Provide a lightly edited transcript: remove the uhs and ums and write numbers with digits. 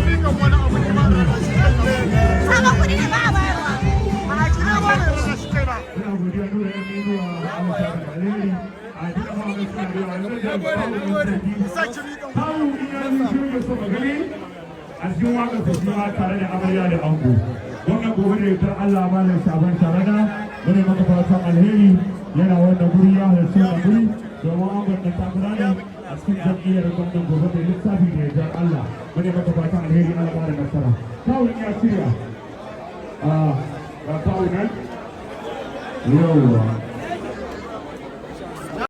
Mikan wani abu ne ma rarrashi kaina. Sabon kuɗi ne ba a bayarwa. A kina ba ne rarrashi kaina. Ina godiya, Nura M Inuwa, Allah ta da alheri. A duk ma wani suna da yawa yanzu da Sake mikan. Kawu ina ni shi muke so ka gani a cikin waƙar sa shi ma tare da amarya da ango. Wannan gobe da yardar Allah, Malam Shaban Sharada, mune maka fatan alheri. Yana wannan guri, ya halarci wannan guri domin angon ɗan takara ne a cikin jam'iyyar gwamnan gobe da lissafi da yardar Allah. Mune maka fatan alheri, Allah ba da nasara. Kawu ya shirya. A ga kawu nan. Yawwa.